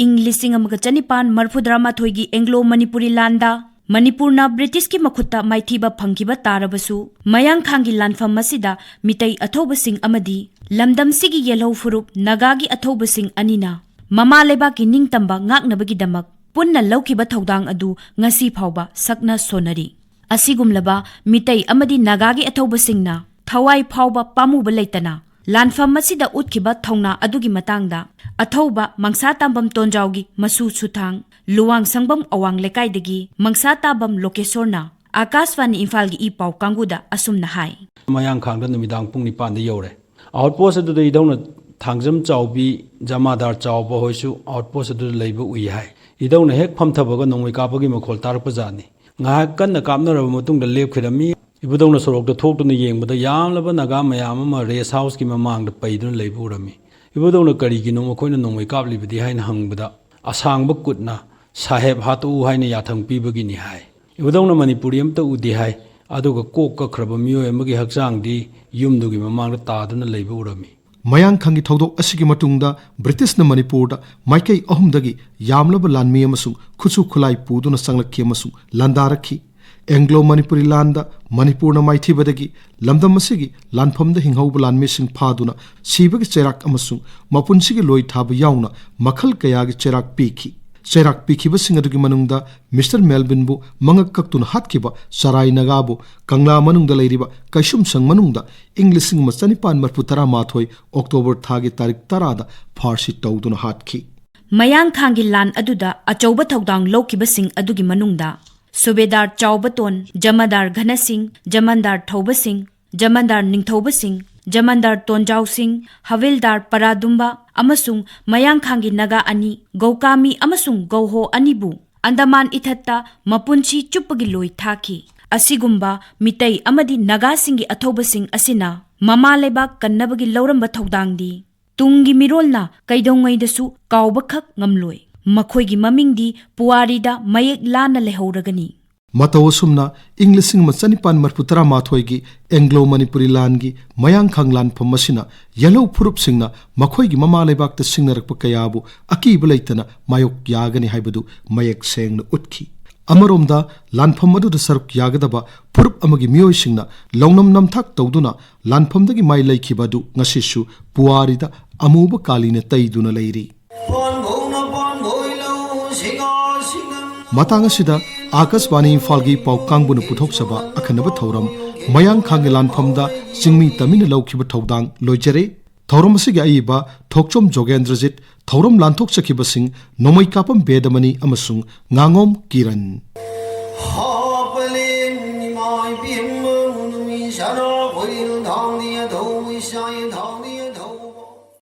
ꯏꯪ ꯂꯤꯁꯤꯡ ꯑꯃꯒ ꯆꯅꯤꯄꯥꯟ ꯃꯔꯤꯐꯨꯇꯔꯥꯃꯥꯊꯣꯏꯒꯤ ꯑꯦꯡꯒ꯭ꯂꯣ ꯃꯅꯤꯄꯨꯔꯤ ꯂꯥꯟꯗ ꯃꯅꯤꯄꯨꯔꯅ ꯕ꯭ꯔꯤꯇꯤꯁꯀꯤ ꯃꯈꯨꯠꯇ ꯃꯥꯏꯊꯤꯕ ꯐꯪꯈꯤꯕ ꯇꯥꯔꯕꯁꯨ, ꯃꯌꯥꯡꯈꯥꯡꯒꯤ ꯂꯥꯟꯐꯝ ꯑꯁꯤꯗ ꯃꯤꯇꯩ ꯑꯊꯧꯕꯁꯤꯡ ꯑꯃꯗꯤ ꯂꯝꯗꯝꯁꯤꯒꯤ ꯌꯦꯜꯍꯧ ꯐꯨꯔꯨꯞ ꯅꯥꯒꯥꯒꯤ ꯑꯊꯧꯕꯁꯤꯡ ꯑꯅꯤꯅ ꯃꯃꯥ ꯂꯩꯕꯥꯛꯀꯤ ꯅꯤꯡꯇꯝꯕ ꯉꯥꯛꯅꯕꯒꯤꯗꯃꯛ ꯄꯨꯟꯅ ꯂꯧꯈꯤꯕ ꯊꯧꯗꯥꯡ ꯑꯗꯨ ꯉꯁꯤ ꯐꯥꯎꯕ ꯁꯛꯅ ꯁꯣꯟꯅꯔꯤ꯫ ꯑꯁꯤꯒꯨꯝꯂꯕ ꯃꯤꯇꯩ ꯑꯃꯗꯤ ꯅꯥꯒꯥꯒꯤ ꯑꯊꯧꯕꯁꯤꯡꯅ ꯊꯋꯥꯏ ꯐꯥꯎꯕ ꯄꯥꯝꯃꯨꯕ ꯂꯩꯇꯅ ꯂꯥꯟꯐꯝ ꯑꯁꯤꯗ ꯎꯠꯈꯤꯕ ꯊꯧꯅꯥ ꯑꯗꯨꯒꯤ ꯃꯇꯥꯡꯗ ꯑꯊꯧꯕ ꯃꯪꯁꯥ ꯇꯥꯝꯕꯝ ꯇꯣꯟꯖꯥꯎꯒꯤ ꯃꯁꯨ ꯁꯨꯊꯥꯡ, ꯂꯨꯋꯥꯡ ꯁꯪꯕꯝ ꯑꯋꯥꯡ ꯂꯩꯀꯥꯏꯗꯒꯤ ꯃꯪꯁꯥ ꯇꯥꯝꯕꯝ ꯂꯣꯀꯦꯁꯣꯔꯅ ꯑꯀꯥꯁꯕꯥꯅꯤ ꯏꯝꯐꯥꯜꯒꯤ ꯏ ꯄꯥꯎ ꯀꯥꯡꯕꯨꯗ ꯑꯁꯨꯝꯅ ꯍꯥꯏ꯫ ꯃꯌꯥꯡꯈꯥꯡꯗ ꯅꯨꯃꯤꯗꯥꯡ ꯄꯨꯡ ꯅꯤꯄꯥꯟꯗ ꯌꯧꯔꯦ꯫ ꯑꯥꯎꯠꯄꯣꯁ ꯑꯗꯨꯗ ꯏꯙꯧꯅ ꯊꯥꯡꯖꯝ ꯆꯥꯎꯕꯤ, ꯖꯃꯥꯗꯥꯔ ꯆꯥꯎꯕ ꯍꯣꯏꯁꯨ ꯑꯥꯎꯠꯄꯣꯁ ꯑꯗꯨꯗ ꯂꯩꯕ ꯎꯏ ꯍꯥꯏ꯫ ꯏꯙꯧꯅ ꯍꯦꯛ ꯐꯝꯊꯕꯒ ꯅꯣꯡꯃꯩ ꯀꯥꯞꯄꯒꯤ ꯃꯈꯣꯜ ꯇꯥꯔꯛꯄ ꯖꯥꯠꯅꯤ꯫ ꯉꯥꯏꯍꯥꯛ ꯀꯟꯅ ꯀꯥꯞꯅꯔꯕ ꯃꯇꯨꯡꯗ ꯂꯦꯞꯈꯤꯔꯝꯃꯤ꯫ ꯏꯕꯨꯙꯧꯅ ꯁꯣꯔꯣꯛꯇ ꯊꯣꯛꯇꯨꯅ ꯌꯦꯡꯕꯗ ꯌꯥꯝꯂꯕ ꯅꯥꯒꯥ ꯃꯌꯥꯝ ꯑꯃ ꯔꯦꯁ ꯍꯥꯎꯁꯀꯤ ꯃꯃꯥꯡꯗ ꯄꯩꯗꯨꯅ ꯂꯩꯕ ꯎꯔꯝꯃꯤ꯫ ꯏꯕꯨꯙꯧꯅ ꯀꯔꯤꯒꯤꯅꯣ ꯃꯈꯣꯏꯅ ꯅꯣꯡꯃꯩ ꯀꯥꯞꯂꯤꯕꯗꯤ ꯍꯥꯏꯅ ꯍꯪꯕꯗ, ꯑꯁꯥꯡꯕ ꯀꯨꯠꯅ "ꯁꯥꯍꯦꯕ ꯍꯥꯠꯇꯣꯛꯎ" ꯍꯥꯏꯅ ꯌꯥꯊꯪ ꯄꯤꯕꯒꯤꯅꯤ ꯍꯥꯏ꯫ ꯎꯗꯧꯅ ꯃꯅꯤꯄꯨꯔꯤ ꯑꯝꯇ ꯎꯗꯦ ꯍꯥꯏ꯫ ꯑꯗꯨꯒ ꯀꯣꯛ ꯀꯛꯈ꯭ꯔꯕ ꯃꯤꯑꯣꯏ ꯑꯃꯒꯤ ꯍꯛꯆꯥꯡꯗꯤ ꯌꯨꯝꯗꯨꯒꯤ ꯃꯃꯥꯡꯗ ꯇꯥꯗꯨꯅ ꯂꯩꯕ ꯎꯔꯝꯃꯤ꯫ ꯃꯌꯥꯡꯈꯥꯡꯒꯤ ꯊꯧꯗꯣꯛ ꯑꯁꯤꯒꯤ ꯃꯇꯨꯡꯗ ꯕ꯭ꯔꯤꯇꯤꯁꯅ ꯃꯅꯤꯄꯨꯔꯗ ꯃꯥꯏꯀꯩ ꯑꯍꯨꯝꯗꯒꯤ ꯌꯥꯝꯂꯕ ꯂꯥꯟꯃꯤ ꯑꯃꯁꯨꯡ ꯈꯨꯠꯁꯨ ꯈꯨꯠꯂꯥꯏ ꯄꯨꯗꯨꯅ ꯆꯪꯂꯛꯈꯤ ꯑꯃꯁꯨꯡ ꯂꯥꯟꯗꯥꯔꯛꯈꯤ꯫ ꯑꯦꯡꯒ꯭ꯂꯣ ꯃꯅꯤꯄꯨꯔꯤ ꯂꯥꯟꯗ ꯃꯅꯤꯄꯨꯔꯅ ꯃꯥꯏꯊꯤꯕꯗꯒꯤ ꯂꯝꯗꯝ ꯑꯁꯤꯒꯤ ꯂꯥꯟꯐꯝꯗ ꯍꯤꯡꯍꯧꯕ ꯂꯥꯟꯃꯤꯁꯤꯡ ꯐꯥꯗꯨꯅ ꯁꯤꯕꯒꯤ ꯆꯩꯔꯥꯛ ꯑꯃꯁꯨꯡ ꯃꯄꯨꯟꯁꯤꯒꯤ ꯂꯣꯏ ꯊꯥꯕ ꯌꯥꯎꯅ ꯃꯈꯜ ꯀꯌꯥꯒꯤ ꯆꯩꯔꯥꯛ ꯄꯤꯈꯤ꯫ ꯆꯩꯔꯥꯛ ꯄꯤꯈꯤꯕꯁꯤꯡ ꯑꯗꯨꯒꯤ ꯃꯅꯨꯡꯗ ꯃꯤꯁꯇꯔ ꯃꯦꯜꯕꯤꯟꯕꯨ ꯃꯉꯛ ꯀꯛꯇꯨꯅ ꯍꯥꯠꯈꯤꯕ ꯆꯔꯥꯏ ꯅꯥꯒꯥꯕꯨ ꯀꯪꯂꯥ ꯃꯅꯨꯡꯗ ꯂꯩꯔꯤꯕ ꯀꯩꯁꯨꯝꯁꯪ ꯃꯅꯨꯡꯗ ꯏꯪ ꯂꯤꯁꯤꯡ ꯑꯃ ꯆꯅꯤꯄꯥꯟ ꯃꯔꯤꯐꯨ ꯇꯔꯥ ꯃꯥꯊꯣꯏ ꯑꯣꯛꯇꯣꯕꯔ ꯊꯥꯒꯤ ꯇꯥꯔꯤꯛ ꯇꯔꯥꯗ ꯐꯥꯔꯁꯤ ꯇꯧꯗꯨꯅ ꯍꯥꯠꯈꯤ꯫ ꯃꯌꯥꯡꯈꯥꯡꯒꯤ ꯂꯥꯟ ꯑꯗꯨꯗ ꯑꯆꯧꯕ ꯊꯧꯗꯥꯡ ꯂꯧꯈꯤꯕꯁꯤꯡ ꯑꯗꯨꯒꯤ ꯃꯅꯨꯡꯗ ꯁꯨꯕꯦꯗꯥꯔ ꯆꯥꯎꯕꯇꯣꯟ, ꯖꯃꯥꯗꯥꯔ ꯘꯅꯁꯤꯡ, ꯖꯃꯥꯟꯗꯥꯔ ꯊꯧꯕꯁꯤꯡ, ꯖꯃꯥꯟꯗꯥꯔ ꯅꯤꯡꯊꯧꯕꯁꯤꯡ, ꯖꯃꯥꯟꯗꯥꯔ ꯇꯣꯟꯖꯥꯎꯁꯤꯡ, ꯍꯋꯤꯜꯗꯥꯔ ꯄꯔꯥꯗꯨꯝꯕ ꯑꯃꯁꯨꯡ ꯃꯌꯥꯡꯈꯥꯡꯒꯤ ꯅꯥꯒꯥ ꯑꯅꯤ, ꯒꯧꯀꯥꯃꯤ ꯑꯃꯁꯨꯡ ꯒꯧꯍꯣ ꯑꯅꯤꯕꯨ ꯑꯟꯗꯃꯥꯟ ꯏꯊꯠꯇ ꯃꯄꯨꯟꯁꯤ ꯆꯨꯞꯄꯒꯤ ꯂꯣꯏ ꯊꯥꯈꯤ꯫ ꯑꯁꯤꯒꯨꯝꯕ ꯃꯤꯇꯩ ꯑꯃꯗꯤ ꯅꯥꯒꯥꯁꯤꯡꯒꯤ ꯑꯊꯧꯕꯁꯤꯡ ꯑꯁꯤꯅ ꯃꯃꯥ ꯂꯩꯕꯥꯛ ꯀꯟꯅꯕꯒꯤ ꯂꯧꯔꯝꯕ ꯊꯧꯗꯥꯡꯗꯤ ꯇꯨꯡꯒꯤ ꯃꯤꯔꯣꯜꯅ ꯀꯩꯗꯧꯉꯩꯗꯁꯨ ꯀꯥꯎꯕꯈꯛ ꯉꯝꯂꯣꯏ꯫ ꯃꯈꯣꯏꯒꯤ ꯃꯃꯤꯡꯗꯤ ꯄꯨꯋꯥꯔꯤꯗ ꯃꯌꯦꯛ ꯂꯥꯅ ꯂꯩꯍꯧꯔꯒꯅꯤ꯫ ꯃꯇꯧ ꯑꯁꯨꯝꯅ ꯏꯪ ꯂꯤꯁꯤꯡ ꯑꯃ ꯆꯅꯤꯄꯥꯟ ꯃꯔꯤꯐꯨ ꯇꯔꯥ ꯃꯥꯊꯣꯏꯒꯤ ꯑꯦꯡꯒ꯭ꯂꯣ ꯃꯅꯤꯄꯨꯔꯤ ꯂꯥꯟꯒꯤ ꯃꯌꯥꯡꯈꯥꯡ ꯂꯥꯟꯐꯝ ꯑꯁꯤꯅ ꯌꯦꯜꯍꯧ ꯐꯨꯔꯨꯞꯁꯤꯡꯅ ꯃꯈꯣꯏꯒꯤ ꯃꯃꯥ ꯂꯩꯕꯥꯛꯇ ꯁꯤꯡꯅꯔꯛꯄ ꯀꯌꯥꯕꯨ ꯑꯀꯤꯕ ꯂꯩꯇꯅ ꯃꯥꯌꯣꯛ ꯌꯥꯒꯅꯤ ꯍꯥꯏꯕꯗꯨ ꯃꯌꯦꯛ ꯁꯦꯡꯅ ꯎꯠꯈꯤ꯫ ꯑꯃꯔꯣꯝꯗ, ꯂꯥꯟꯐꯝ ꯑꯗꯨꯗ ꯁꯔꯨꯛ ꯌꯥꯒꯗꯕ ꯐꯨꯔꯨꯞ ꯑꯃꯒꯤ ꯃꯤꯑꯣꯏꯁꯤꯡꯅ ꯂꯧꯅꯝ ꯅꯝꯊꯥꯛ ꯇꯧꯗꯨꯅ ꯂꯥꯟꯐꯝꯗꯒꯤ ꯃꯥꯏ ꯂꯩꯈꯤꯕ ꯑꯗꯨ ꯉꯁꯤꯁꯨ ꯄꯨꯋꯥꯔꯤꯗ ꯑꯃꯨꯕ ꯀꯥꯂꯤꯅ ꯇꯩꯗꯨꯅ ꯂꯩꯔꯤ꯫ ꯃꯇꯥꯡ ꯑꯁꯤꯗ ꯑꯥꯀꯥꯁꯕꯥꯅꯤ ꯏꯝꯐꯥꯜꯒꯤ ꯄꯥꯎ ꯀꯥꯡꯕꯨꯅ ꯄꯨꯊꯣꯛꯆꯕ ꯑꯈꯟꯅꯕ ꯊꯧꯔꯝ ꯃꯌꯥꯡꯈꯥꯡꯒꯤ ꯂꯥꯟꯐꯝꯗ ꯆꯤꯡꯃꯤ ꯇꯝꯃꯤꯟꯅ ꯂꯧꯈꯤꯕ ꯊꯧꯗꯥꯡ ꯂꯣꯏꯖꯔꯦ꯫ ꯊꯧꯔꯝ ꯑꯁꯤꯒꯤ ꯑꯏꯕ ꯊꯣꯛꯆꯣꯝ ꯖꯣꯒꯦꯟꯗ꯭ꯔꯖꯤꯠ, ꯊꯧꯔꯝ ꯂꯥꯟꯊꯣꯛꯆꯈꯤꯕꯁꯤꯡ ꯅꯣꯡꯃꯩꯀꯥꯄꯝ ꯕꯦꯗꯃꯅꯤ ꯑꯃꯁꯨꯡ ꯉꯥꯉꯣꯝ ꯀꯤꯔꯟ꯫